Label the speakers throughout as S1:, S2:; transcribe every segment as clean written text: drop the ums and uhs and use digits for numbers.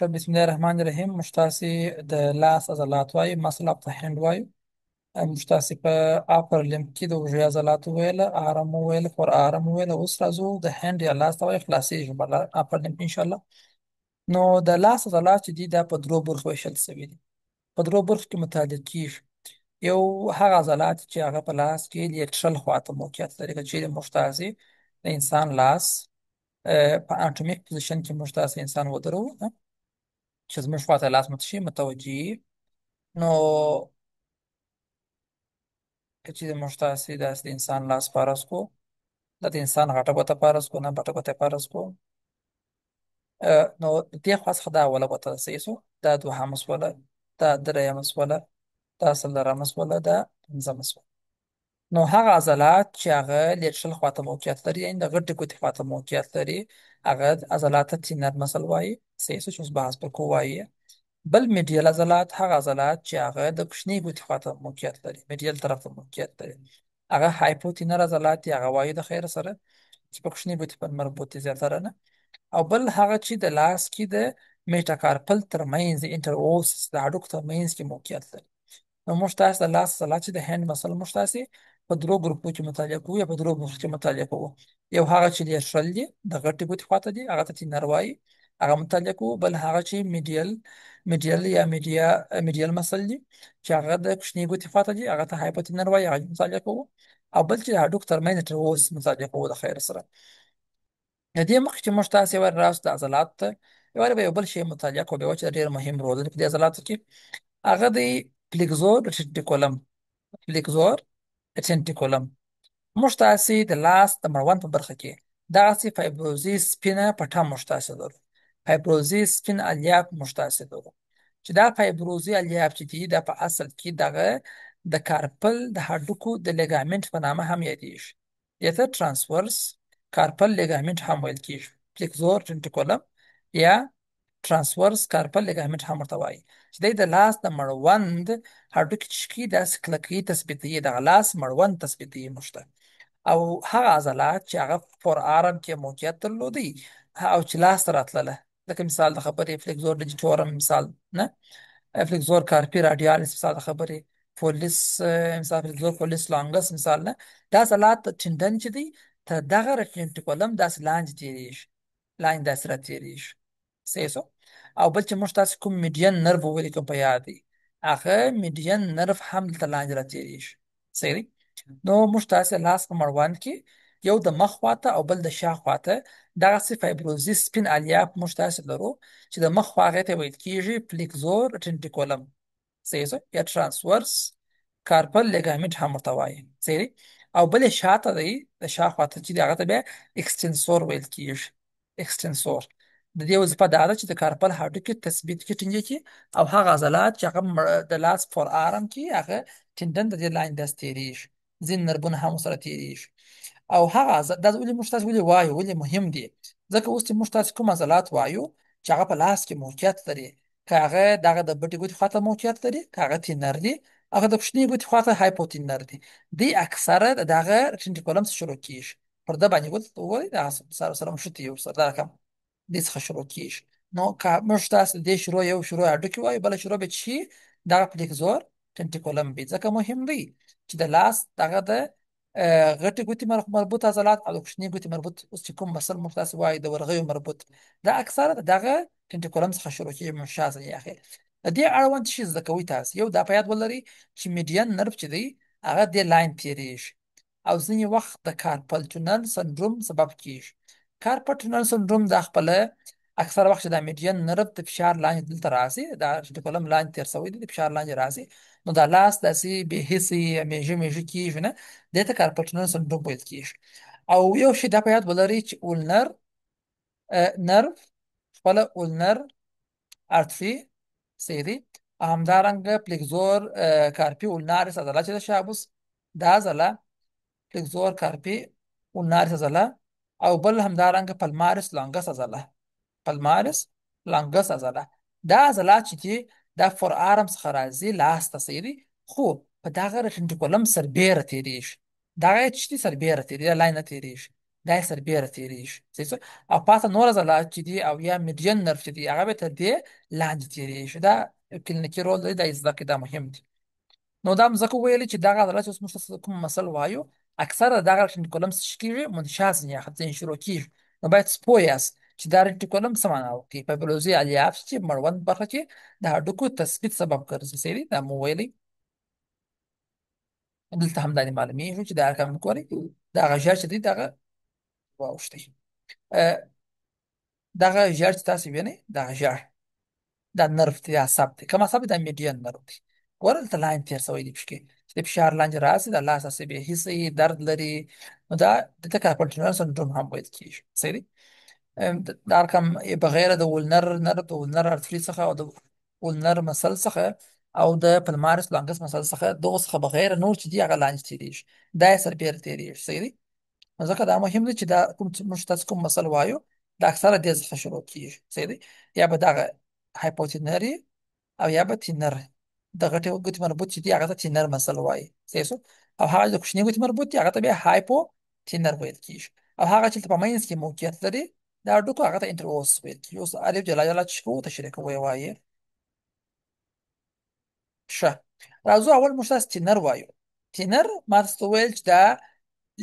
S1: ښه، بسم الله الرحمن الرحیم. موږ تاسې د لاس عضلات وایو، muscle of the hand وایو. موږ تاسې په upper limb کې د اوږې عضلات وویله، arm وویله، forearm وویله. اوس راځو د hand یا لاس ته وایو، خلاصېږي به upper limb ان شاء الله. نو د لاس عضلات چې دي دا په درو برخو ویشل شوي دي، په درو برخو کې متعلق کېږي. یو هغه عضلات چې هغه په لاس کې lateral خواته موقعیت لري. که چیرې موږ تاسې د انسان لاس په anatomic position کې موږ تاسې انسان ودرو چې زموږ خواته لاس متشي متوجي، نو که چیرې موږ تاسې داسې د انسان لاس فرض کو، دا د انسان غټه ګوته فرض کو، نه بټه ګوته فرض کو، نو دې خوا څخه دا اوله ګوته صحیح سو، دا دوهمه سوله، دا درېیمه سوله، دا څلورمه سوله، دا پنځمه سوله. نو هغه عضلات چې هغه lateral خواته موقعیت لري، یعنې د غټې ګوتې خواته موقعیت لري، هغه عضلات ته thenar muscle وایي، صحیح سو، چې اوس بحث پر کوو وایي. بل medial عضلات، هغه عضلات چې هغه د کوچنۍ ګوتې خواته موقعیت لري، medial طرف ته موقعیت لري، هغه hypothenar عضلات دي، هغه وایي د خیر سره چې په کوچنۍ ګوتې پر مربوط دي زیاتره نه. او بل هغه چې د لاس کې د metacarpal ترمنځ، interosseous د هډوکو ترمنځ کې موقعیت لري. نو موږ تاسو د لاس عضلات چې د hand muscle موږ تاسو په درو ګروپو کې مطالعه کوو یا په درو برخو کې مطالعه کوو. یو هغه چې lateral دي، د غټې ګوتې خواته دي، هغه ته thenar وایي، هغه مطالعه کوو. بل هغه چې medial یا medial muscle دي چې هغه د کوچنۍ ګوتې خواته دي، هغه ته hypothenar وایي، هغه مطالعه کوو. او بل چې د هډوکو ترمنځ interosseous مطالعه کوو د خیر سره. د دې مخکې چې موږ تاسې ور راوستو د عضلاتو ته، یوارې به یو بل شی مطالعه کوو بیا چې ډېر مهم رول لري په دې عضلاتو کې، هغه دی flexor retinaculum. Flexor retinaculum موږ تاسې د لاس د مړوند په برخه کې دغسې fibrous سپینه پټه موږ تاسې لرو، fibrous سپین الیاف موږ تاسې لرو، چې دا fibrous الیاف چې دي دا په اصل کې دغه د carpal د هډوکو د ligament په نامه هم یادېږي، دې ته transverse carpal ligament هم ویل کېږي، flexor retinaculum یا transverse carpal ligament هم ورته وایي، چې دی د لاس د مړوند هډوکي چې شکي داسې کلکوي، تثبیتوي، دغه لاس مړوند تثبیتوي موږ ته. او هغه عضلات چې هغه forearm کې موقعیت درلودی او چې لاس ته راتلله، لکه مثال د خبرې flexor digitorum مثال نه، flexor carpi radialis مثال د خبرې، pollicis مثال flexor pollicis longus مثال نه، دا عضلات tendon چې دی تر دغه retinaculum داسې لاندې تېرېږي، لاندې داسې را تېرېږي، صحیح سو. او بل چې موږ تاسو کوم median nerve ولیکم کوم په یاد دی، هغه median nerve هم دلته لاندې را تېرېږي، صحیح دی. نو موږ تاسو لاس په مړوند کې یو د مخ خواته او بل د شا خواته دغسې fibrous سپین الیاف موږ تاسو لرو چې د مخ خوا هغې ته ویل کېږي flexor retinaculum، صحیح سو، یا transverse carpal ligament هم ورته وایي، صحیح دی. او بل یې شاته دی، د شا خواته چې دی هغه ته بیا extensor ویل کېږي. Extensor د دې وظیفه دا ده چې د carpal هډوکي تثبیت کې ټینګې کړي او هغه عضلات چې هغه د لاس forearm کې هغه tendon د دې لاندې داسې تېرېږي، ځینې نربونه هم سره تېرېږي. او هغه دا ولې موږ تاسو ولې وایو، ولې مهم دي؟ ځکه اوس چې موږ تاسو کوم عضلات وایو چې هغه په لاس کې موقعیت لري، که هغه دغه د بټې ګوتې خواته موقعیت لري، که هغه thenar دي، هغه د کوچنۍ ګوتې خواته hypothenar دي، دی اکثره د دغه retinaculum څخه شروع کېږي. پر ده باندې وګورئ، دغه سره نښتي یو سره دا رقم دې څخه شروع کېږي. نو که موږ تاسو دې شروع یو شروع هډوکي وایو، بله شروع به چې دغه flexor retinaculum وي، ځکه مهم دی چې د لاس دغه د غټې ګوتې مربوط عضلات او د کوچنۍ ګوتې مربوط اوس چې کوم muscle موږ تاسو وایو د ورغیو مربوط، دا اکثره د دغه retinaculum څخه شروع کېږي من شا ځنې اخلي. د دې اړوند څه شی زده کوئ تاسو؟ یو دا په یاد ولرئ چې median nerve چې دی هغه دې لاین تېرېږي او ځینې وخت د carpal tunnel syndrome سبب کېږي. Carpal tunnel syndrome دا خپله اکثره وخت چې دا median nerve د فشار لاندې دلته راځي، دا retinaculum لاندې تېر شوی دی، د فشار لاندې راځي، نو دا لاس داسې بې حسي میژه میژه کېږي نه، دې ته carpal tunnel syndrome ویل کېږي. او یو شی دا په یاد ولرئ چې ulnar nerve خپله ulnar artery صحیح دی، همدارنګه flexor carpi ulnaris عضله چې ده شابوس، دا عضله flexor carpi ulnaris عضله، او بل همدارنګه palmaris longus عضله، palmaris longus عضله، دا عضلات چې دي دا forearm څخه راځي لاس ته، صحیح دی، خو په دغه retinaculum سربېره تېرېږي، دغه چې دي سربېره تېرېږي، دا لاین نه تېرېږي. دا یې سربېره تېرېږي، صحیح شو. او پاته نور عضلات چې دي او یا median nerve چې دي هغه به تر دې لاندې تېرېږي. دا کلینیکي رول دی، دا یې زده کړئ، دا مهم دی. نو دا مې ځکه وویل چې دغه عضلات چې اوس موږ ته کوم muscle وایو اکثره دغه reticulum څه کېږي، منشا ځینې اخلي، ځینې شروع کېږي. نو باید پوه یاست چې دا reticulum څه معنا ورکوي. فایبروزي الیاف چې مړوند برخه کې د هډوکو تثبیت سبب ګرځي، صحیح دی، دا مو ویلی. دلته هم دا معلومیږي چې دا رقم ګوري دا غژر چې دی دغه واوښتی. دغه ژر چې تاسو وینئ دغه ژر دا nerve دی، عصب دی، کوم عصب دی؟ دا median nerve دی. ګوره دلته line تېر شوی دی پکې چې د فشار لاندې راشي د لاس عصبي حس یې درد لري، نو دا دته carpal tunnel syndrome هم ویل کېږي، صحیح دی. دا رقم بغیر د ulnar nerve، د ulnar artery څخه او د ulnar muscle څخه او د palmaris longus muscle څخه، دغو څخه بغیر نور چې دي هغه لاندې تېرېږي، دا یې سربېره تېرېږي، صحیح دی. نو ځکه دا مهم دی چې دا کوم چې موږ تاسو کوم muscle وایو دا اکثره دې څخه شروع کېږي، صحیح دی. یا به دغه hypothenar او یا به thenar، د غټې ګوتې مربوط چې دي هغه ته thenar muscle وایي، صحیح شو. او هغه د کوچنۍ ګوتې مربوط دي هغه ته بیا hypothenar ویل کېږي. او هغه چې په منځ کې موقعیت لري دا هډوکو هغه ته interosseous ویل کېږي. اوس الف جلا جلا چې کوو تشریح کوو یې وایي. ښه راځو اول موږ تاسو thenar وایو. thenar ما تاسو ته وویل چې دا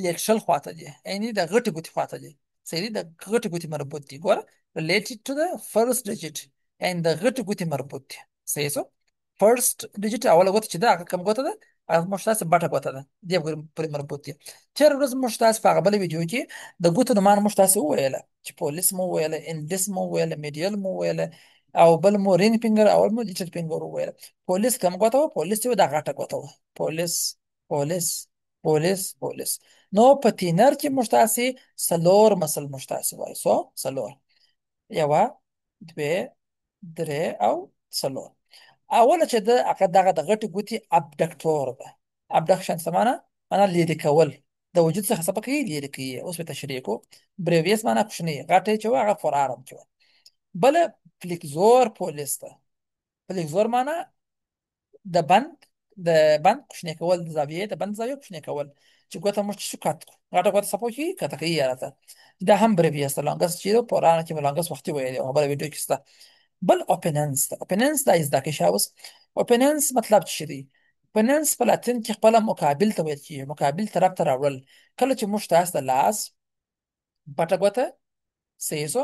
S1: lateral خواته دی، یعنې د غټې ګوتې خواته دی، صحیح دی، د غټې ګوتې مربوط دی. ګوره related to the first digit، یعنې د غټې ګوتې مربوط دی، صحیح شو. first digit اوله ګوته چې ده هغه کوم ګوته ده؟ هغه موږ تاسو بټه ګوته ده، دې پورې مربوط دی. تېره ورځ موږ تاسو په هغه بله ویډیو کې د ګوتو نومان موږ تاسو وویله چې pollicis مو وویله، indicis مو وویله، medial مو وویله، او بل مو ring finger او مو little finger وویله. pollicis کوم ګوته وه؟ pollicis یو دا غټه ګوته وه، pollicis pollicis pollicis pollicis. نو په thenar کې موږ تاسې څلور muscle موږ تاسې وایو، څو؟ څلور، یوه، دوې، درې او څلور. اوله چې ده هغه دغه د غټې ګوتې abductor ده. abduction څه معنا؟ معنا لیرې کول د وجود څخه څه پکې لیرې کوي. اوس به تشریح کو. brevis معنا کوچنۍ، غټه چې وه هغه forearm چې وه. بله flexor pollicis ده. flexor معنا د بند، د بند کوچنی کول، د زاویې د بند زاویه کوچنی کول چې ګوته موږ چې کات کړو، غټه ګوته څه پوښي کته کوي راته. دا هم brevis ده. longus چې ده forearm کې longus وختي ویلې او بله ویډیو کې شته. بل opponens ده. opponens دا زده کړئ ښه. اوس opponens مطلب څه دی؟ opponens په لاتین کې خپله مقابل ته ویل کېږي، مقابل طرف ته راوړل. کله چې موږ تاسو د لاس بټه ګوته صحیح شو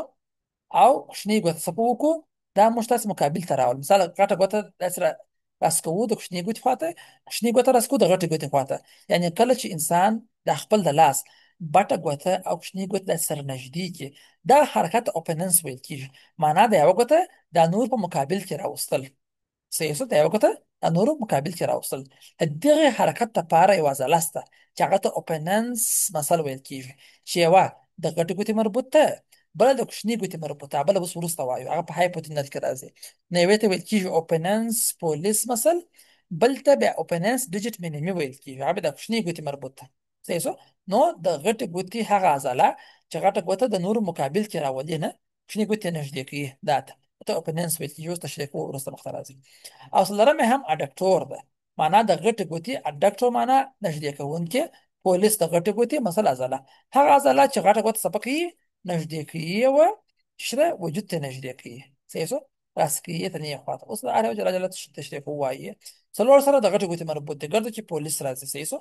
S1: او کوچنۍ ګوته څه وکړو، دا موږ تاسو مقابل ته راوړل. مثال غټه ګوته داسې راسکوو د کوچنۍ ګوتې خواته، کوچنۍ ګوته راسکوو د غټې ګوتې خواته. یعنې کله چې انسان د خپل د لاس بټه ګوته او کوچنۍ ګوته داسې سره نږدې کړي، دا حرکت opponens ویل کېږي. معنا د یوه ګوته دا نور په مقابل کې راوستل، صحیح شو، د یوه ګوته دا نور مقابل کې راوستل. د دغه حرکت لپاره یوه عضله شته چې هغه ته opponens muscle ویل کېږي، چې یوه د غټې ګوتې مربوط ده، بله د کوچنۍ ګوتې مربوط ده، بله اوس وروسته وایو، هغه په hypothenar کې راځي. نو یوې ته ویل کېږي opponens pollicis muscle، بل ته بیا opponens digiti minimi ویل کېږي، هغه بیا د کوچنۍ ګوتې مربوط ده، صحیح شو. نو د غټې ګوتې هغه عضله چې غټه ګوته د نورو مقابل کې راولي، نه کوچنۍ ګوتې نږدې کوي، دا ته opponens ویل کېږي. اوس تشریح کوو وروسته مخته راځي. او څلورمه هم adductor ده، معنا د غټې ګوتې adductor معنا نږدې کوونکې، pollicis د غټې ګوتې muscle عضله، هغه عضله چې غټه ګوته څه کوي؟ نږدې کوي و چې وجود ته نږدې کوي، صحیح شو، راسکوي ته نه خواته. اوس د هر یو جلا جلا تشریح ووایي. څلور سره د غټې ګوتې مربوط دی، ګرده چې pollicis راځي، صحیح شو.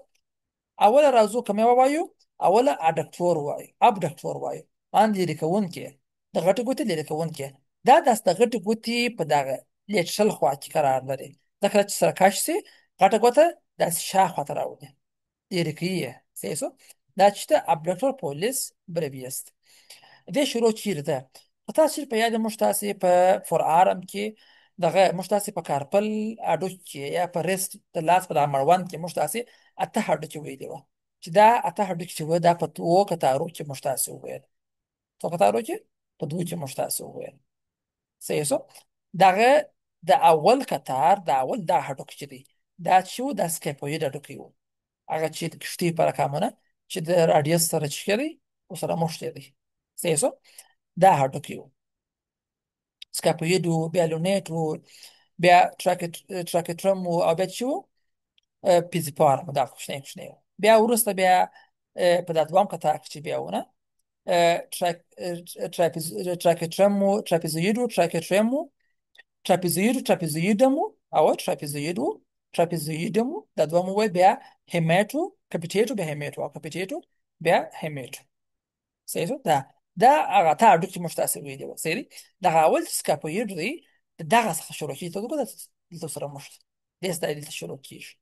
S1: اوله راځو کوم یوه وایو؟ اوله adductor وایو، abductor وایو، مان لیرې کوونکی، د غټې ګوتې لیرې کوونکی. دا داس د غټې ګوتې په دغه lateral خوا کې قرار لري، ځکه چې سره کش شي غټه ګوته داسې شا خواته راوړي، لیرې کوي یې، صحیح شو. دا چې ده abductor pollicis brevis دی. دې شروع چیرې ده؟ خو تاسو په یاد موږ تاسې په forearm کې دغه موږ تاسې په carpal هډوکي کې یا په wrist د لاس په دغه مړوند کې موږ تاسې اته هډوکي ویلي وه، چې دا اته هډوکي چې وه دا په دوو کتارو کې موږ تاسې وویل. څو کتارو کې؟ په دوو کې موږ تاسې وویل، صحیح شو. دغه د اول کتار د اول دا هډوکی چې دی دا چې و دا scaphoid هډوکی و، هغه چې د کښتۍ په رقمونه چې د radius سره چې دی ورسره موښتی دی، صحیح شو. دا هډوکی و، scaphoid و، بیا lunate و، بیا triquetrum و، او بیا چې و pisiform، دا کوچنی کوچنی و. بیا وروسته بیا په دا دوهم کتار کې چې بیا و نه ټراکټرم وو، ټراپیزوید وو، ټراکټرم وو، ټراپیزوید، ټراپیزویدم وو او ټراپیزوید وو، ټراپیزویدم وو. دا دوه مو وویل. بیا هیمیټ وو، کپیټیټ وو، بیا هیمیټ وو او کپیټیټ وو، بیا هیمیټ. صحیح شو. دا دا هغه تا هډوکي چې موږ تاسې ویلي وه. صحیح دی. دغه اول چې سکاپویډ دی، دغه څخه شروع کېږي. ته وګوره دلته سره موږ دې سره دلته شروع کېږي.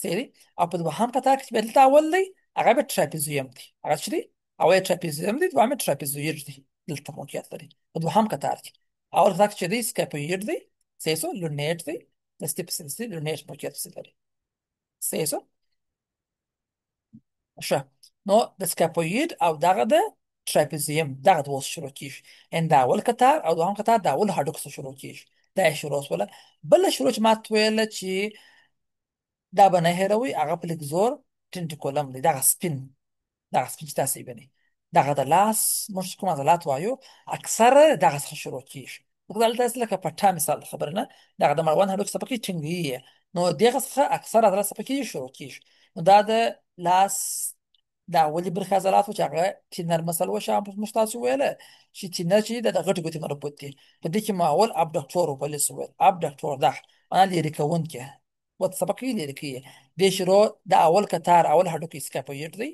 S1: صحیح دی. او په دوهم قطار کې چې بیا دلته اول دی، هغه بیا ټراپیزویم دی. هغه چې دی اول یې ټراپیزویم دی، دوهم یې ټراپیزوید دی. دلته موقعیت لري په دوهم قطار کې. اول قطار کې چې دی سکاپوید دی، صحیح شو، لونیټ دی، د ستیپس دی، لونیټ موقعیت پسې لري. صحیح شو. ښه، نو د سکاپوید او دغه د ټراپیزیم دغه دوه شروع کېږي. ان دا اول قطار او دوهم قطار د اول هډوکو څخه شروع کېږي. دا یې شروع شوله. بله شروع چې ما ته ویله چې دا به نه هېروئ، هغه فلیکزور ټینټیکولم دی. دغه سپین، دغه سپین چې تاسې وینئ، دغه د لاس موږ چې کوم عضلات وایو اکثره دغه څخه شروع کېږي. دلته داسې لکه پټه مثال خبره نه، دغه د مړوند هډوکي څخه پکې ټینګېږي، نو دغه څخه اکثره عضلات څخه پکې شروع کېږي. نو دا د لاس د اولې برخې عضلات وو چې هغه تینر مسل وشه، موږ تاسو ویله چې تینر چې د غټې ګوتې مربوط دي. په دې کې مو اول ابډکټور وبلل سو، ویل ابډکټور ده معنا لیرې کوونکی، وت سبق یې لیرې کوي. دې شروع د اول کتار اول هډوکی سکاپویډ دی،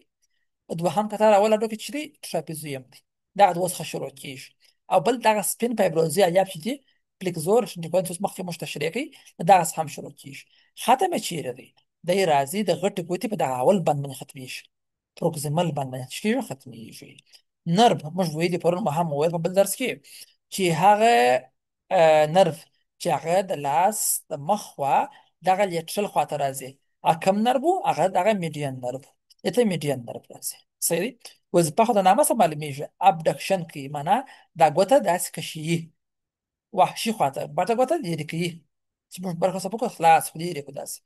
S1: دوهم کتار اول هډوکی چې دی ټراپیزویم دی. دغه دوه څخه شروع کېږي. او بل دغه سپین فایبروزي الیاف چې دي فلیکزور ټینټیکولم چې مخکې موږ تشریح کړي، دغه څخه هم شروع کېږي. ختم یې چیرې دی؟ دی راځي د غټې ګوتې په دغه اول بند باندې ختمېږي، پروکسیمل بند باندې چې کېږي ختمېږي. نرف موږ ویلي پرون مو هم وویل په بل درس کې چې هغه نرف چې هغه د لاس د مخ خوا دغه لیټرل خوا ته راځي، هغه کوم نرف و؟ هغه دغه میډین نرف، دې ته میډین نرف راځي. صحیح دی. وظیفه خو د نامه څخه معلومېږي، ابډکشن کوي، معنا دا ګوته داسې کشوي وحشي خواته، بټه ګوته لیرې کوي چې موږ برخه څه وکړو خلاص خو لیرې کړو داسې،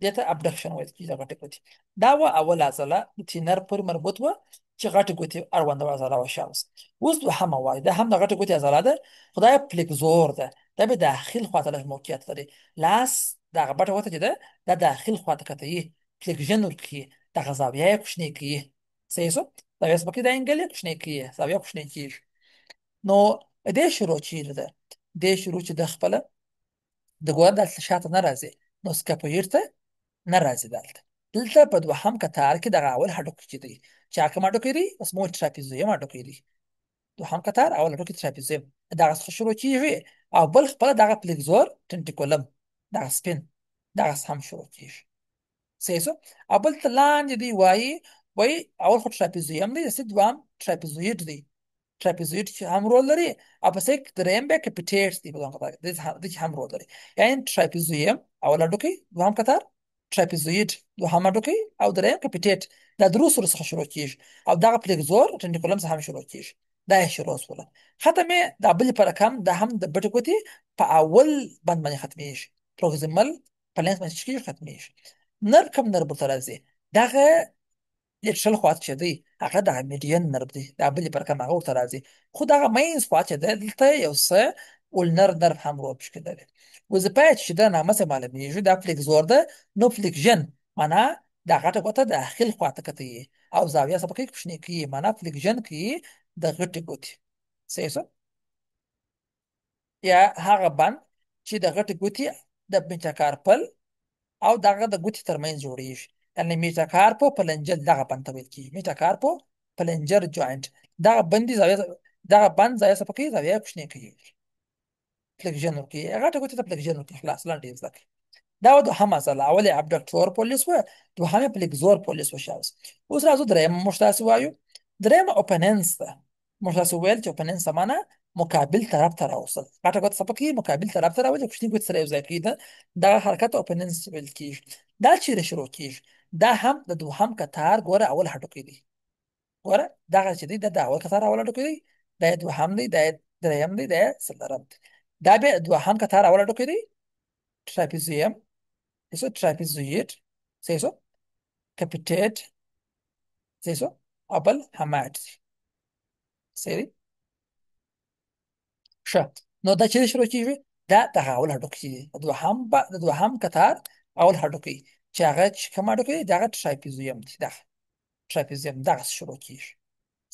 S1: دې ته ابډکشن ویل کېږي. غټې ګوتې دا وه اوله عضله چې نرف پورې مربوط وه چې غټې ګوتې اړونده عضله وه. ښه، اوس اوس دوهمه وایي، دا هم د غټې ګوتې عضله ده، خو دا یې فلیکزور ده، دا بیا داخل خواته لږ موقعیت لري. لاس دغه بټه ګوته چې ده دا داخل خواته کتوي، فلیکژن ورکوي، دغه زاویه یې کوچنۍ کوي. صحیح شو. زاویه څه پکې د انګل یې کوچنۍ کوي، زاویه کوچنۍ کېږي. نو دې شروع چیرې ده؟ دې شروع چې ده خپله د ګوره دلته شاته نه راځي، نو سکاپویر ته نه راځي. دلته دلته په دوهم کتار کې دغه اول هډوکی چې دی، چې هغه کوم هډوکی دی؟ اوس مو ټراپیزویم هډوکی دی. دوهم کتار اول هډوکی ټراپیزویم دغه څخه شروع کېږي. او بل خپله دغه فلیکزور ټینټیکولم دغه سپین دغه څخه هم شروع کېږي. صحیح شو. او بل ته لاندې دی وایي، وایي اول خو ټراپیزویم دی، داسې دوهم ټراپیزوید دی، ټراپیزوید چې هم رول لري، او پسې درېیم بیا کپیټیټ دی په دوهم کتار کې، دې کې هم رول لري. یعنې ټراپیزویم اول هډوکی، دوهم کتار ټراپیزوید دوهم هډوکی، او درېیم کپیټیټ، دا درو سرو څخه شروع کېږي. او دغه فلیکزور ټینټیکولم څخه هم شروع کېږي. دا یې شروع شوله. ختم یې دا بلې په رقم، دا هم د بټې ګوتې په اول بند باندې ختمېږي، پروکسیمل په لینس باندې چې کېږي ختمېږي. نرف کوم نرف ورته راځي؟ دغه لیټرل خوا چې دی هغه دغه میډین نرف دی، دا بلې پر رقم هغه ورته راځي. خو دغه مینځ خوا چې دی دلته یو څه اولنر نرف هم رول پکې لري. وظیفه یې چې ده نامه څه معلومېږي، دا فلیکزور ده، نو فلیکژن معنا دا غټه ګوته داخل خوا ته کتوي او زاویه څه پکې کوچنۍ کوي، معنا فلیکژن کوي د غټې ګوتې. صحیح شو. یا هغه بند چې د غټې ګوتې د میټاکارپل او دغه د ګوتې ترمنځ جوړېږي، یعنې میټاکارپو پلنجر دغه بند ته ویل کېږي، میټاکارپو پلنجر جوینټ. دغه بندي زاویه، دغه بند زاویه څه پکې زاویه کوچنۍ کوي، فلیکژن ورکوي، غټه ګوتې ته فلیکژن ورکوي. خلاص لنډه یې زده کړئ. دا وه دوهمه عضله، اول یې ابډکټور پولیس وه، دوهم یې فلیکزور پولیس وه. ښه، اوس راځو درېیمه موږ تاسې وایو، درېیمه اوپننس ده. موږ تاسې وویل چې اوپننس څه معنی؟ مقابل طرف ته راوستل، غټه ګوته څه پکې مقابل طرف ته راولي، کوچنۍ ګوتې سره یو ځای کوي، دغه حرکت اوپننس ویل کېږي. دا چیرې شروع کېږي؟ دا هم د دوهم کتار ګوره اول هډوکی دی. ګوره دغه چې دی دا د اول کتار اول هډوکی دی، دا یې دوهم دی، دا یې درېیم دی، دا یې څلورم دی. دا بیا دوهم کتار اول هډوکی دی، ټراپیزویم، ټراپیزوید، صحیح شو، کپیټیټ، صحیح شو، او بل هماټ دی. صحیح دی. ښه، نو دا چیرې شروع کېږي؟ دا دغه اول هډوکی دی، د دوهم کتار اول هډوکی چې هغه چې کوم هډوکی دی دغه ټراپیزویم دی، دغه ټراپیزویم دغه شروع کېږي.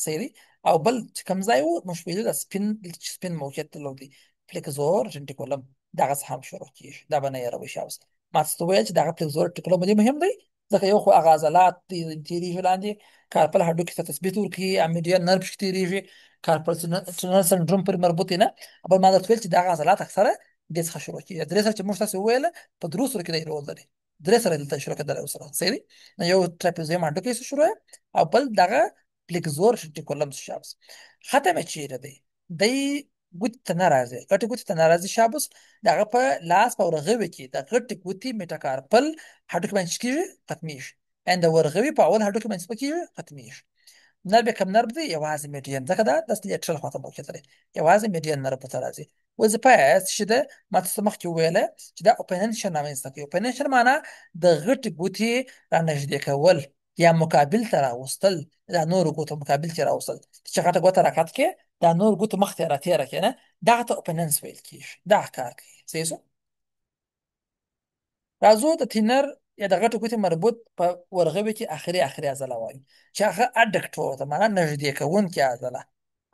S1: صحیح دی. او بل چې کوم ځای وو موږ ویلو د سپین، دلته چې سپین موقعیت درلودی flexor retinaculum، دغه څه هم شروع کېږي. دا به نه هېروئ شاباس. ما تاسو ته وویل چې دغه flexor retinaculum ولې مهم دی؟ ځکه یو خو هغه عضلات دي تېرېږي لاندې، carpal هډوکي ته تثبیت ورکوي، median nerve پکې تېرېږي، carpal tunnel syndrome پورې مربوط دی نه. بل ما درته وویل چې دغه عضلات اکثره دې څخه شروع کېږي. درې سره چې موږ تاسو وویل په درو سره کې دی رول لري، درې سره دلته شروع کېدلی ورسره، صحیح دی. نو یو trapezium هډوکی څخه شروع او بل دغه flexor retinaculum څخه شاباس. ختم یې چیرې دی؟ دی ګوتې ته نه راځي، غټې ګوتې ته نه راځي شاباس. د هغه په لاس په ورغوي کې د غټې ګوتې metacarpal هډوکي باندې څه کېږي؟ ختمېږي. ان د ورغوي په اول هډوکي باندې څه کېږي؟ ختمېږي. nerve یې کوم nerve دی؟ یوازې median، ځکه دا د lateral خواته موقعیت لري، یوازې median nerve ته راځي. وظیفه یې څه شي ده؟ ما تاسو مخکې وویله چې دا opponension رامنځته کوي. opponension معنا د غټې ګوتې رانږدې کول یا مقابل ته راوستل، دا نورو ګوتو مقابل ته راوستل، چې غټه ګوته راکات کې دا نور ګوتو مخ ته راتېره کې نه، دغه ته opponens ویل کېږي. دا کار کوي. صحیح شو؟ راځو د thenar یا د غټو ګوتې مربوط په ورغوي کې اخري اخري عضله وایو چې هغه adductor ده، معنا نږدې کوونکې عضله.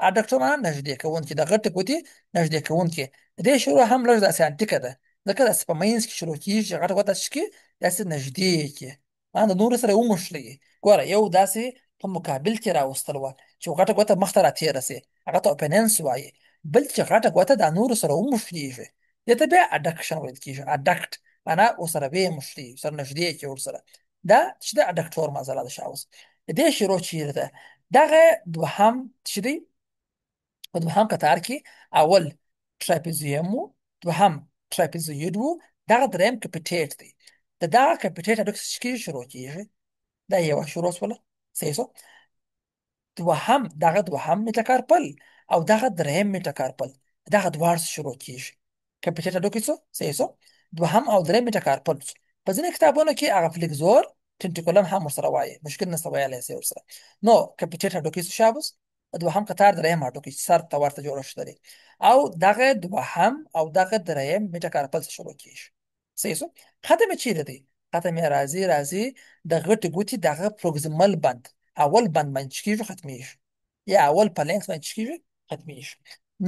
S1: adductor معنا نږدې کوونکې، د غټې ګوتې نږدې کوونکې. د دې شروع هم لږ داسې انتیکه ده، ځکه داسې په منځ کې شروع کېږي چې غټه ګوته داسې کړي، داسې نږدې کړي، معنا د نورو سره وموښلوي. ګوره یو داسې په مقابل کې راوستل وه چې غټه ګوته مخته راتېره شي، هغه ته opponens وایي. بل چې غټه ګوته دا نورو سره وموښلېږي، دې ته بیا adduction ویل کېږي. adduct معنا ورسره ویې موښلي، سره نږدې کړي ورسره. دا چې د adductor مزله ده شاوس. د دې شروع چیرې ده؟ دغه دوهم چې دی په دوهم قطار کې اول trapezium وو، دوهم trapezoid وو، دغه دریم capitate دی. د دغه capitate هډوکي څه کېږي؟ شروع کېږي. دا یوه شروع شوله، صحیح شو. دوهم دغه دوهم metacarpal او دغه دریم metacarpal، دغه دواړه شروع کېږي. capitate هډوکي څه؟ صحیح شو. دوهم او دریم metacarpal. په ځینې کتابونو کې هغه flexor retinaculum هم ورسره وایي، مشکل نشته ویلی شي ورسره. نو capitate هډوکي څه شابس؟ دوهم قطار دریم هډوکي چې سر ته ورته جوړښت لري، او دغه دوهم او دغه دریم metacarpal څخه شروع کېږي. صحیح شو. ختم یې چیرې دی؟ ختم یې راځي راځي د غټې ګوتې دغه proximal بند، اول بند باندې چې کېږي ختمېږي، یا اول phalanx باندې چې کېږي ختمېږي.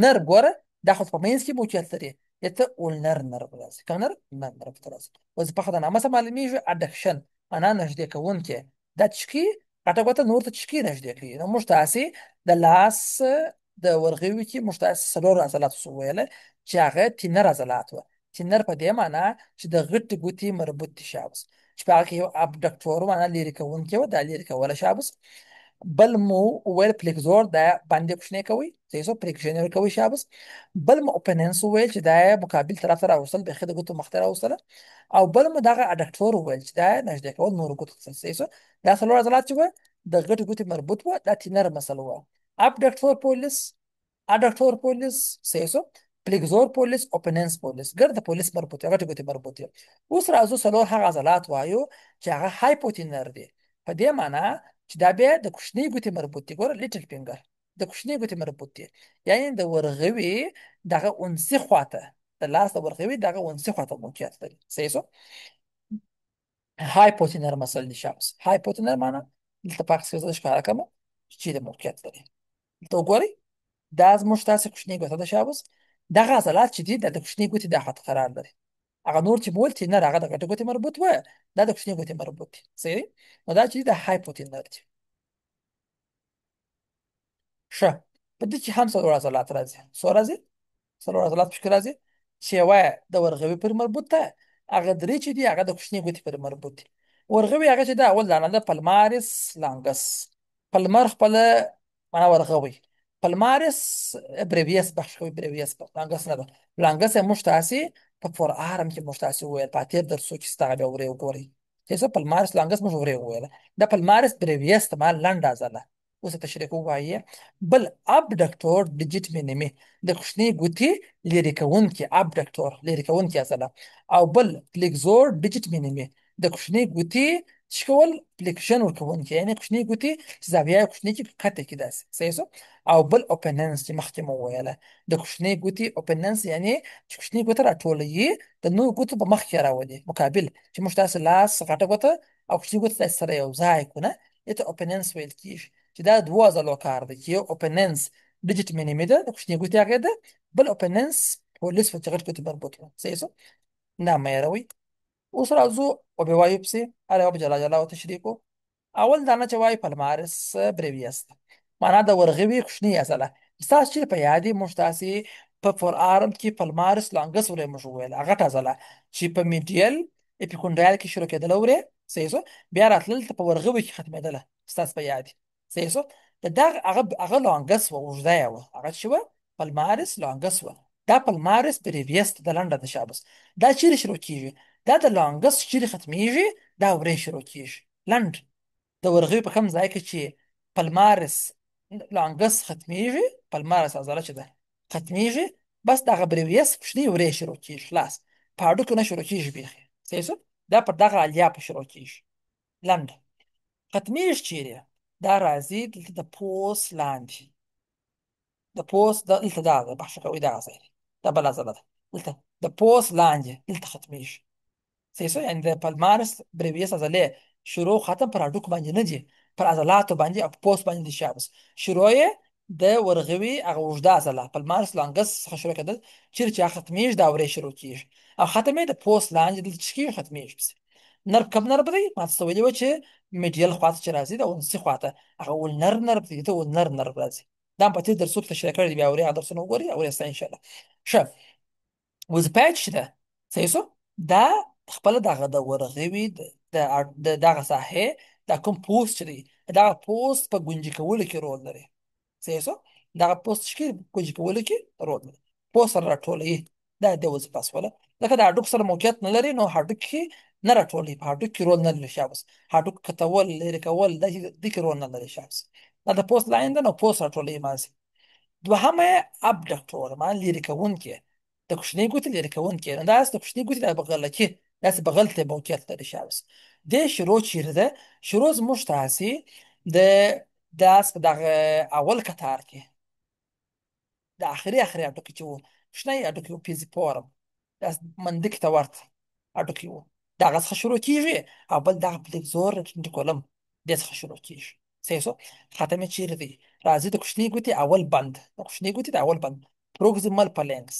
S1: nerve ګوره دا خو په منځ کې موقعیت لري، دې ته ulnar nerve راځي. کوم nerve؟ ulnar nerve ته راځي. وظیفه خو د نامه څخه معلومېږي، adduction معنا نږدې کوونکی. دا چې کوي غټه ګوته نور ته چې کوي نږدې کوي. نو موږ تاسې د لاس د ورغوي کې موږ تاسې څلور عضلات څه وویل چې هغه thenar عضلات وه. thenar په دې معنا چې د غټې ګوتې مربوط دي شابس، چې په هغه کې یو abductor معنا لیرې کوونکی وه، دا لیرې کوله شابس. بل مو وویل flexor، دا باندې کوچنی کوي، صحیح شو، flexion ورکوي شابس. بل مو opponens وویل چې دا مقابل طرف ته راوستل، بیخي د ګوتو مخ ته راوستله. او بل مو دغه adductor وویل چې دا نږدې کول نورو ګوتو ته، صحیح شو. دا څلور عضلات چې وه د غټې ګوتې مربوط وه، دا thenar muscle وه. abductor pollicis، adductor pollicis، صحیح شو، flexor pollicis، opponens pollicis، ګرد pollicis مربوط دی، غټې ګوتې مربوط دی. اوس راځو څلور هغه عضلات وایو چې هغه hypothenar دی، په دې معنا چې دا بیا د کوچنۍ ګوتې مربوط دی. ګوره little finger د کوچنۍ ګوتې مربوط دی، یعنې د ورغوي دغه انسي خواته، د لاس د ورغوي دغه انسي خواته موقعیت لري. صحیح شو. hypothenar muscle دي شابس. hypothenar معنا دلته په عکس کې زه ښکاره کړم چې د موقعیت لري. دلته وګورئ دا زموږ تاسې کوچنۍ ګوته ده شابس. دغه عضلات چې دي دا د کوچنۍ ګوتې دا خواته قرار لري. هغه نور چې مول thenar هغه د غټې ګوتې مربوط وه، دا د کوچنۍ ګوتې مربوط دي. صحیح دی. نو دا چې دي د hypothenar دي. ښه، په دې کې هم څلور عضلات راځي. څو راځي؟ څلور عضلات پکې راځي چې یوه د ورغوي پورې مربوط ده، هغه درې چې دي هغه د کوچنۍ ګوتې پورې مربوط دي. ورغوي هغه چې ده اول دانه ده palmaris longus، palmar خپله معنا ورغوي، palmaris brevis بخش کوي، brevis longus نه ده. longus یې موږ تاسې په forearm کې موږ تاسې وویل په تېر درسو کې ستاسو بیا ورې وګورئ. چې څه palmaris longus موږ ورې وویل، دا palmaris brevis ته ما لنډه عضله اوس تشریح ووایي. بل abductor digiti minimi د کوچنۍ ګوتې لیرې کوونکې، abductor لیرې کوونکې عضله. او بل flexor digiti minimi د کوچنۍ ګوتې څه کول flexion ورکوونکې، یعنې کوچنۍ ګوتې چې زاویه یې کوچنۍ کې کښته کې داسې، صحیح شو. او بل opponens چې مخکې مو وویله د کوچنۍ ګوتې opponens، یعنې چې کوچنۍ ګوته راټولوي د نورو ګوتو په مخ کې راولي مقابل، چې موږ تاسې لاس غټه ګوته او کوچنۍ ګوته تاسې سره یو ځای کړو نه، دې ته opponens ویل کېږي. چې دا دوه عضلو کار دی، چې یو اوپننس ډیجیټ مینیمي ده د کوچنۍ ګوتې هغې ده، بل اوپننس پولیس چې غټ ګوتې مربوط وه. صحیح شو، دا مه هېروئ. اوس راځو او به وایو پسې هر یو به جلا جلا تشریح کو. اول دانه چې وایي پلمارس بریویس ده، معنا د ورغوي کوچنۍ عضله. ستاسو چې په یاد دي، موږ تاسې په فور آرم کې پلمارس لانګس ورې موږ وویل، هغه غټه عضله چې په میډیل اپیکونډایل کې شروع کېدله ورې، صحیح شو، بیا راتلل ته په ورغوي کې ختمېدله، ستاسو په یاد دي. صحیح شو، د دغه هغه لانګس وه، اوږده یې وه، هغه چې وه پلمارس لانګس وه. دا پلمارس بریویس ده، لنډه ده شابس. دا چیرې شروع کېږي؟ دا د لانګس چیرې ختمېږي؟ دا ورې شروع کېږي، لنډ د ورغوي په کوم ځای کې چې پلمارس لانګس ختمېږي، پلمارس عضله چې ده ختمېږي، بس دغه بریویس کوچنۍ ورې شروع کېږي، خلاص په هډوکو نه شروع کېږي بیخي. صحیح شو، دا پر دغه علیا په شروع کېږي، لنډه ختمېږي چیرې؟ دا راځي دلته د پوست لاندې، د پوست دلته دا ده، بخښه کوئ، دغه ځای دی، دا بله عضله ده، دلته د پوست لاندې دلته ختمېږي. صحیح شو، یعنې د پلمارس بریویس عضلې شروع ختم پر هډوکو باندې نه دي، پر عضلاتو باندې او په پوست باندې دي شابس. شروع یې د ورغوي هغه اوږده عضله پلمارس لانګس څخه شروع کېدل، چیرې چې هغه ختمېږي دا ورې شروع کېږي، او ختم یې د پوست لاندې دلته چې کېږي ختمېږي پسې. نرب کوم نرب دی؟ ما تاسو ته ویلي وه چې میډیل خواته چې راځي د انسي خواته هغه ولنر نرب دی، ته ولنر نرب راځي. دا هم په تېر درسو کې تشریح کړی دی، بیا ورې هغه درسونه وګورئ او ورې سته انشاءالله. ښه، وظیفه یې چې ده، صحیح شو، دا خپله دغه د ورغوي د دغه ساحې دا کوم پوست چې دی، دغه پوست په ګونجي کولو کې رول لري. صحیح شو، دغه پوست چې کې ګونجي کولو کې رول لري، پوست سره راټولوي. دا د وظیفه سوله، ځکه د هډوکو سره موقعیت نه لري، نو هډوکي نه راټولوي، په هډوکي کې رول نه لري شابس. هډوکو کتول لرې کول دې کې رول نه لري شابس. دا د پوست لاین ده، نو پوست راټولوي مازې. دوهمه یې ابډکټور، معنی لرې کوونکی، د کوچنۍ ګوتې لرې کوونکی. نو داسې د کوچنۍ ګوتې د بغله کې داسې بغل ته موقعیت لري شابس. دې شروع چیرې ده؟ شروع زموږ تاسې د داس په دغه اول کتار کې، د اخري اخري هډوکي چې وو، کوچنی هډوکی وو، پیزیفورم، داسې مندکې ته ورته هډوکی وو، دغه څخه شروع کېږي، او بل دغه فلیکزور رټینټیکولم دې څخه شروع کېږي. صحیح شو، ختم یې چیرې دی؟ راځي د کوچنۍ ګوتې اول بند، د کوچنۍ ګوتې د اول بند پروکسیمل پلینکس.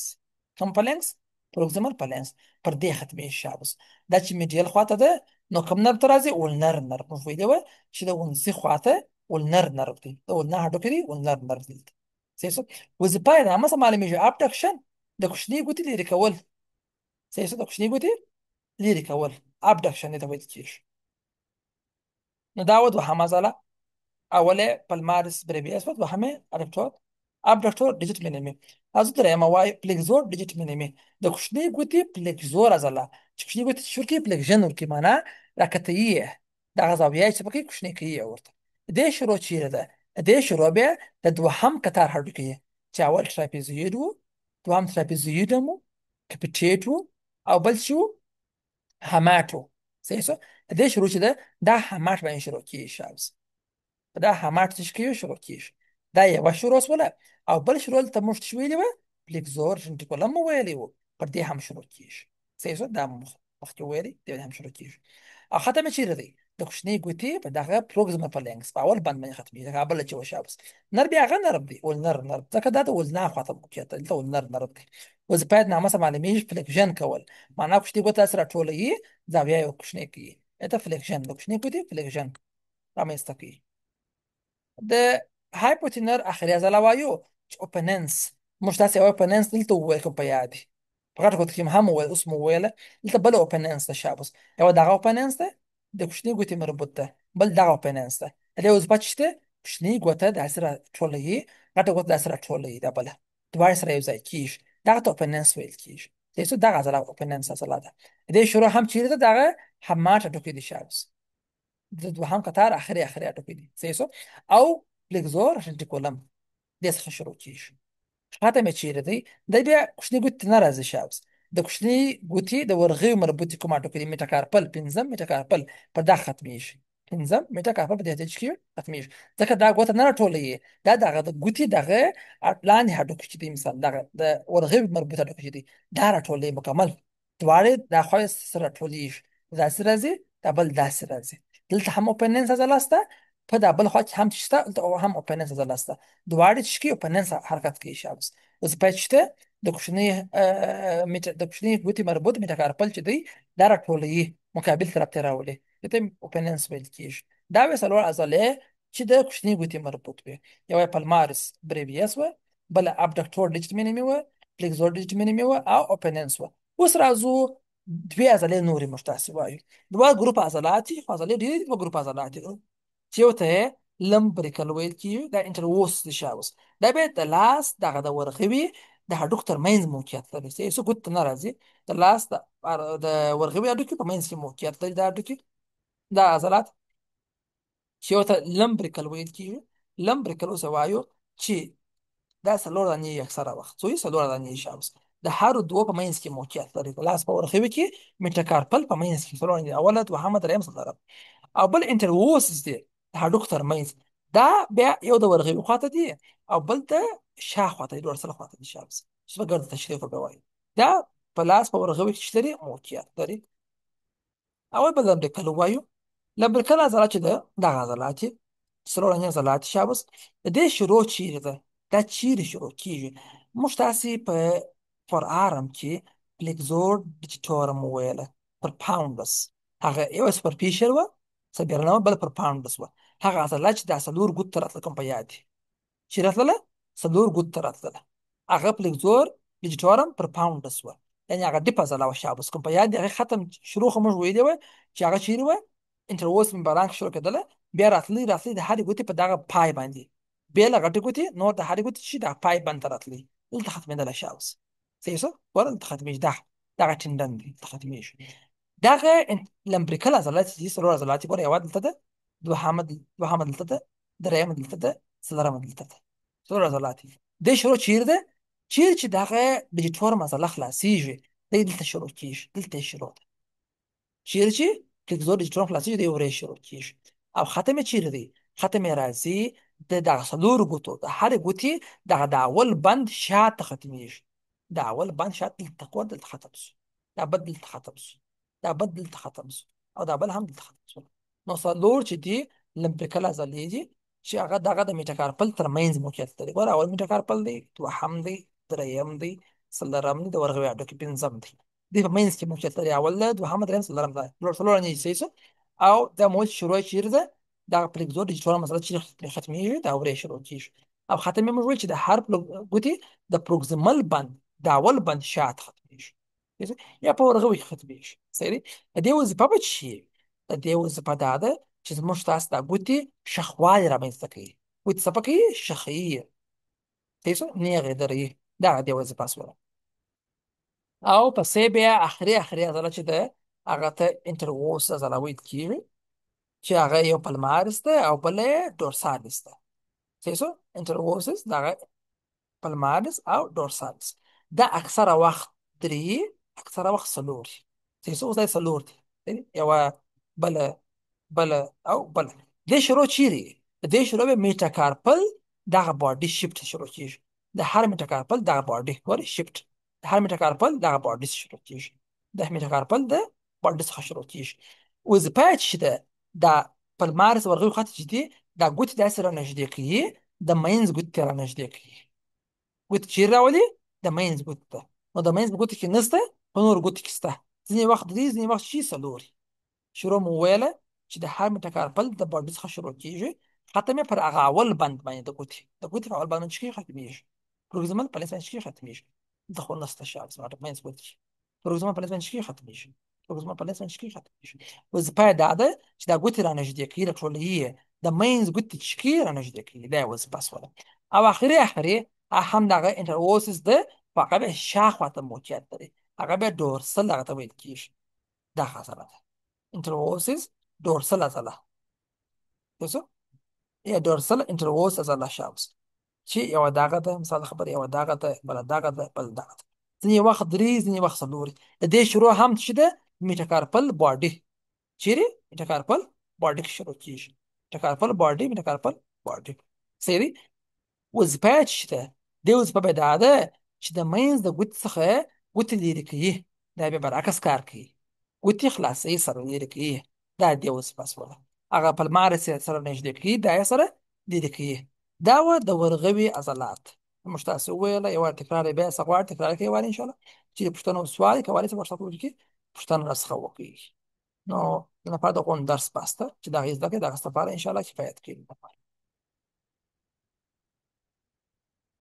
S1: کوم پلینکس؟ پروکسیمل پلینکس، پر دې ختمېږي شابس. دا چې میډیل خواته ده، نو کوم نرب ته راځي؟ ولنر نرب. موږ ویلي وه چې د ونسي خواته ولنر نرب دی، د ولنر هډوکی دی، ولنر نرب دی. صحیح شو، وظیفه یې نامه څه معلومېږي؟ ابډکشن، د کوچنۍ ګوتې لرې کول. صحیح شو، د کوچنۍ ګوتې لرې کول ابډکشن دې ته ویل کېږي. نو دا وه دوهمه عضله، اوله پلمارس بریویس وه، دوهمه اډکټور ابډکټور ډیجیټ مینیمي. از درېیمه وایي فلیکزور ډیجیټ مینیمي، د کوچنۍ ګوتې فلیکزور عضله چې کوچنۍ ګوتې چې ورکوي فلیکژن ورکوي، معنا راکتوي یې، دغه زاویه چې پکې کوچنۍ کوي یې ورته. دې شروع چیرې ده؟ دې شروع بیا د دوهم کتار هډوکي چې اول تراپیزوید وو، دوهم تراپیزوید هم وو، کپیټیټ وو، او بل چې وو هماټ وو. صحیح شو، دې شروع چې ده دا هماټ باندې شروع کېږي شابس. دا هماټ چې کېږي شروع کېږي، دا یوه شروع سوله، او بل شروع دلته موږ څه ویلي وه؟ فلیکزور رټینټیکولم مو ویلی وو، پر دې هم شروع کېږي. صحیح شو، دا مو مخکې ویلي، دې هم شروع کېږي. او ختم یې چیرې دی؟ د کوچنۍ ګوتې په دغه پروکسیمل فلینکس په اول بند باندې ختمېږي، هغه بله چې وه شابس. نر بیا هغه نرب دی، ولنر نرب، ځکه دا د ولنا خواته موقعیت دی، دلته ولنر نرب دی. وظیفه یې نامه څه معلومېږي؟ فلیکژن کول، معنا کوچنۍ ګوته داسې راټولوي، زاویه یې کوچنۍ کوي، دته فلیکژن، د کوچنۍ ګوتې فلیکژن رامنځته کوي. د هایپوتینر اخري عضله وایو چې اوپننس، موږ تاسې یوه اوپننس دلته وویل، کوم په یاد دي، په غټه ګوته کې هم وویل، اوس مو وویله. دلته بله اوپننس ده شابس، یوه دغه اوپننس ده د کوچنۍ ګوتې مربوط ده، بل دغه اوپننس ده. د دې وظیفه چې شته کوچنۍ ګوته داسې راټولوي، غټه ګوته داسې راټولوي، دا بله دواړه سره یو ځای کېږي، دغه ته اوپننس ویل کېږي. صحیح شو، دغه عضله اوپننس عضله ده. د دې شروع هم چیرې ده؟ دغه هماټ هډوکی دی شابس، د دوهم کتار اخري اخري هډوکی دی. صحیح شو، او فلیکزور رټینټیکولم دې څخه شروع کېږي. ختم یې چیرې دی؟ دی بیا کوچنۍ ګوتې ته نه راځي شابس، د کوچنۍ ګوتې د ورغوي مربوطې کوم هډوکی دی، میټاکارپل، پنځم میټاکارپل، پر دا ختمېږي. پنځم میټاکارپل په دې چې ختمېږي، ځکه دا ګوته نه راټولوي، دا دغه د ګوتې دغه لاندې هډوکی چې دی، مثال دغه د ورغوي مربوط هډوکی چې دی، دا راټولوي مکمل، دواړې دا خوا سره راټولېږي، داسې راځي، دا بل داسې راځي. دلته هم اوپننس عضله شته، په دا بل خوا کې هم شته او هم اوپننس عضله شته، دواړه چې کوي اوپننس حرکت کوي شابس. اوس په شته د کوچنۍ د کوچنۍ ګوتې مربوط میټاکارپل چې دی دا راټولوي مقابل طرف ته راولي، دې ته اوپننس ویل کېږي. دا وې څلور عضلې چې د کوچنۍ ګوتې مربوط وي. یوه یې پلمارس بریویس وه، بله ابډکټور ډیجیټ مینیمي وه، فلیکزور ډیجیټ مینیمي وه او اوپننس وه. اوس راځو دوې عضلې نورې موږ تاسې وایو، دوه ګروپ عضلات دي، خو عضلې ډېرې دي، دوه ګروپ عضلات دي چې یو ته یې لمبریکل ویل کېږي، دا انټرووس دی شاوس، دا بیا د لاس دغه د ورغوي د هډوکو تر منځ موقعیت لري، چې څه ګوت ته نه راځي، د لاس د ورغوي هډوکي په منځ کې موقعیت لري. دا هډوکي دا عضلات چې یو ته لمبریکل ویل کېږي. لمبریکل اوس وایو چې دا څلور دانې یې اکثره وخت څو یې څلور دانې یې شاوس، د هرو دوو په منځ کې موقعیت لري. د لاس په ورغوي کې میټاکارپل په منځ کې څلور دانې، اوله دوهمه درېیم څلورم، او بل انټرووسس دی د هډوکو تر منځ، دا بیا یو د ورغوي خواته دی او بل د شا خواته دی، ډورسل خواته دی شاوس، چې په ګرده تشریح ورته وایي. دا په لاس په ورغوي کې چې لري موقعیت لري. اول به لمبریکل ووایو. لمبریکل عضله چې ده دغه عضلات چې څلور دانې عضلات شابس، د دې شروع چیرې ده؟ دا چیرې شروع کیږي؟ موږ تاسې په فور آرم کې فلیکزور ډیجیټورم وویله، پر پاونډس، هغه یو سپرفیشل وه سبیرنه وه، بل پر پاونډس وه. هغه عضله چې دا څلور ګوت ته راتله، کوم په یاد دي چې راتلله؟ څلور ګوت ته راتلله، هغه فلیکزور ډیجیټورم پر پاونډس وه، یعنې هغه ډیپ عضله وه شابس، کوم په یاد دي؟ هغې ختم شروع خو موږ ویلې وه چې هغه چیرې وه؟ انټرووس ممبران کې شروع کېدله، بیا راتللی راتللی د هرې ګوتې په دغه پای باندې، بې له غټې ګوتې نور د هرې ګوتې چې دغه پای بند ته راتللی، دلته ختمېدله شابس. صحیح شو؟ ګوره دلته ختمېږي، دا دغه ټینډن دی دلته ختمېږي. دغه لمبریکل عضلات چې دي څلور عضلات دي، ګوره یوه دلته ده، دوهمه دلته ده، درېیمه دلته ده، څلورمه دلته ده، څلور عضلات دي. دې شروع چیرې ده؟ چیرې چې دغه ډیجیټورم عضله خلاصېږي، دی دلته شروع کېږي، دلته یې شروع ده. چیرې چې فلیکزور ډیجیټورم خلاصېږي، دی ورې شروع کېږي. او ختم یې چیرې دی؟ ختم یې راځي د دغه څلورو ګوتو د هرې ګوتې دغه د اول بند شاته ختمېږي. د اول بند شاته دلته ګوره دلته ختم شو، دا بل دلته ختم شو، دا بل دلته ختم شو، او دا بل هم دلته ختم شو. نو څلور چې دي لمبریکل عضلې دي چې هغه دغه د میټاکارپل تر منځ موقعیت لري. ګوره اول میټاکارپل دی، دوهم دی، درېیم دی، څلورم دی، د ورغوي هډوکي پنځم دی، دې په منځ کې موقعیت لري. اول ده، دوهمه، درېیم، څلورم ده، څلور دانې صحیح شو. او دا مول شروع چیرې ده؟ دغه فلیکزور ډیجیټورم عضله چیرې ختمېږي؟ دا ورې شروع کېږي. او ختم یې موږ ویل چې د هر ګوتې د پروکسیمل بند د اول بند شاته ختمېږي، یا په ورغوي کې ختمېږي. صحیح دی؟ د دې وظیفه به څه شي؟ د دې وظیفه دا ده چې زموږ تاسو دا ګوتې شخوالي رامنځته کوي، ګوتې څه کوي؟ شخوي، صحیح شو؟ نېغې دروي، دا د دې وظیفه سوله. او پسې بیا اخري اخري عضله چې ده هغه ته انټرووس عضله ویل کېږي، چې هغه یو پلمارس ده او بله یې ډورسالیس ده. صحیح شو؟ انټرووسس دغه پلمارس او ډورسالیس، دا اکثره وخت درې، اکثره وخت څلور دي. صحیح شو؟ اوس دا څلور دي، یوه بله بله او بله. دې شروع چیرې؟ د دې شروع به میټاکارپل دغه باډي شیفټ شروع کېږي. د هر میټاکارپل دغه باډي ګورې شیفټ، د هر میټاکارپل دغه باډي شروع کېږي، د میټاکارپل د باډي څخه شروع کېږي. وظیفه یې چې ده دا پلمارس ورغوي خواته چې دي دا ګوتې داسې رانږدې کوي، د منځ ګوتې ته رانږدې کوي. ګوتې چیرې راولي؟ د منځ ګوتې ته. نو د منځ په ګوتې کې نشته، په نورو ګوتو کې شته. ځینې وخت درې، ځینې وخت شي څلور. شروع مو وویله چې د هر میټاکارپل د باډي څخه شروع کېږي، ختم یې پر هغه اول بند باندې د ګوتې، د ګوتې په اول بند باندې چې ختمېږي. پروکسیمل په لس باندې چې ختمېږي، دلته خو نشته شابه زما د منځ ګوتې کې. پروکسیمل په لس باندې چې ختمېږي، پروکسیمل په لس باندې چې ختمېږي. وظیفه یې دا ده چې دا ګوتې رانږدې کوي، راټولوي یې، د منځ ګوتې چې کوي رانږدې کوي، دا یې وظیفه سوله. او اخري اخري هم دغه انټرووسس ده، خو هغه بیا شا خواته موقعیت لري، هغه بیا ډورسل هغه ته ویل کېږي. دا عضله ده انټرووسس ډورسل عضله، یا ډورسل انټرووس عضله شاوس، چې یوه دغه ده، مثال خبره یوه دغه ده، بله دغه ده، بله دغه ده. ځینې وخت درې، ځینې وخت څلور. د دې شروع هم چې ده میټاکارپل باډي، چیرې؟ میټاکارپل باډي کې شروع کېږي، میټاکارپل باډي، میټاکارپل باډي. صحیح دی؟ وظیفه یې چې ده، دې وظیفه به دا ده چې د منځ د ګوتې څخه ګوتې لیرې کوي، دا بیا برعکس کار کوي، ګوتې خلاصوي سره لیرې کوي، دا دې وظیفه سوله. هغه په لمر سره نږدې کړي، بیا یې سره لرې کړي. دا وه د ورغوي عضلات. موږ تاسو وویله یو وار تکرار یې بیا څه غواړي تکرار یې کوي ان شاء الله. چې پوښتنه او سوال کولی شئ WhatsApp کې پوښتنه راڅخه وکړئ. نو د لپاره د غونډ درس بس ده چې دا غي زده کړئ، دا لپاره ان شاء الله کفایت کوي.